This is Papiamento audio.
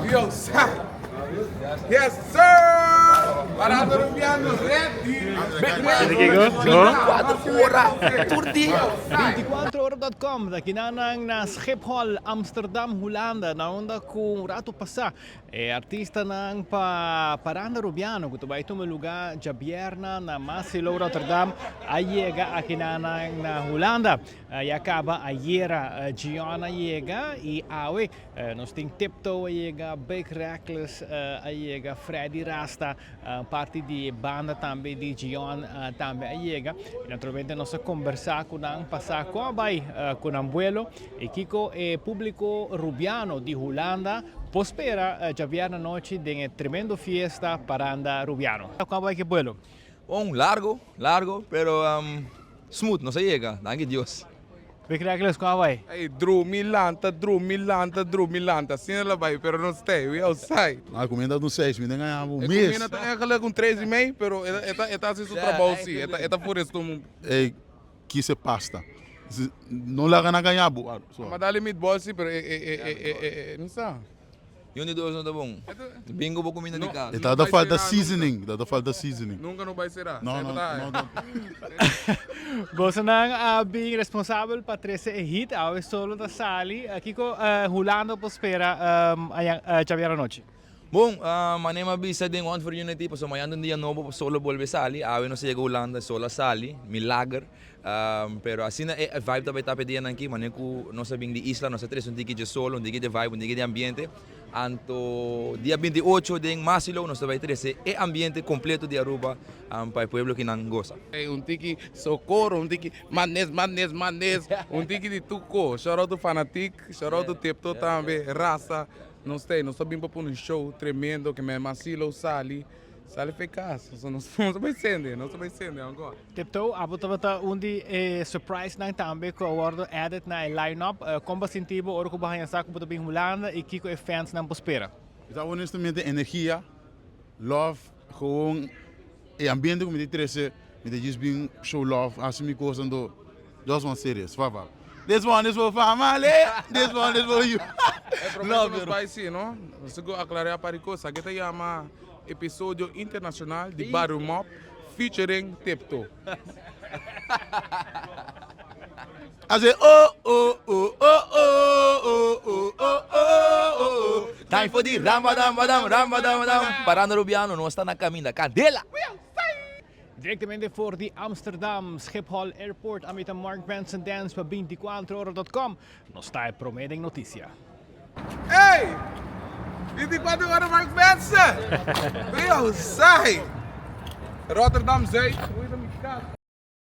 We outside. Yes sir! Parando Rubiano ready. 24 ora tur dia. 24ora.com ta kinanan na Schiphol, Amsterdam, Hulanda, na unda ku un ratu pasá e artistanan pa Paranda Rubiano ku ta bai tuma lugá djabièrna na Maassilo, Rotterdam, a yega akinanan na Hulanda. Ya kaba ayera Gion a yega i awe nos tin Tiptoe a yega, Big Reckless a yega, Freddy Rasta parti di e banda tambe di Gion tambe a yega. I naturalmente nos a kombersá ku nan pa sa kon a bai ku nan buelo i kiko e públiko rubiano di Hulanda por spera djabièrnè anochi den e tremendo fiesta Paranda Rubiano. Kon a bai ku e buelo? Bon, largo, largo, pero smooth, nos a yega, danki Dios. Big Reckless, con a bai? Ey, drumi lanta, drumi lanta, drumi lanta, asina la bai, pero nos ta ey, we outside. Na cuminda ta un seis, mi ta gaña un E mes. cuminda ta eigenlijk un tres y mei, pero e ta e ta haci su trabou si, e ta e ta fura e stomo. Ey, kise pasta. No laga nan gaña bo. Ma dale meatball si, pero e e e e e no sa. Yun di dos no ta bon. Bin ku bo kuminda di kas. E tabata falta seasoning, tabata falta seasoning. Nunka no bai sera. No, no, no, no. Bosonan a bin responsabel pa trese e hit, awe solo ta sali. Kiko Hulanda por spera djabier anochi? Bon, manera mi a bisa den One for Unity, pasobra mañana ta un dia nobo pa solo bolbe sali. Awe nos a yega Hulanda, solo a sali, milager. Pero asina e vibe ta bay ta p'e dianan aki, manera cu nos a bin di isla, nos a trece un tiki dje solo, un tiki dje vibe, un tiki dje ambiente. Anto dia 28 den Masilo nos ta bay trece e ambiente completo di Aruba pa e pueblo kinan goza. Ey un tiki socorro, un tiki madness, madness, madness, un tiki di tuco. Shout out to Fanatic, shout out to Tipto tambe, Rasta. Nos ta ey, nos ta bin pa pone un show tremendo ke men Masilo sali. Sali fe cas, so nos ta bay sende, nos ta bay sende anko. Tiptoe, abo tabata un di e surprise nan tambe cu a wordo added na e line up. Con bo a sinti bo ora cu bo haña sa cu bo ta bin Hulanda y kico e fans nan por spera? Mi ta honestamente energia, love, gewoon e ambiente cu mi ta trece, mi ta just bin show love, haci mi cos anto just one serious, fa fa. This one is for family, this one is for you. E prome cu nos bay si no, nos tin cu aclaria par di cos, aki ta yama Episodio internacional di Bario Mop featuring Tipto. I say oh oh oh oh oh oh oh oh oh oh. Time for di Ramadan badam Ramadan badam Parando Rubiano nos ta na caminda Candela! Directamente for di Amsterdam Schiphol Airport ami ta Mark Benson Dance pa 24ora.com. Nos ta e prome den noticia. Ey! 24 ora Mark Benson! We outside! Rotterdam Zuid, hoe is dat mi kas?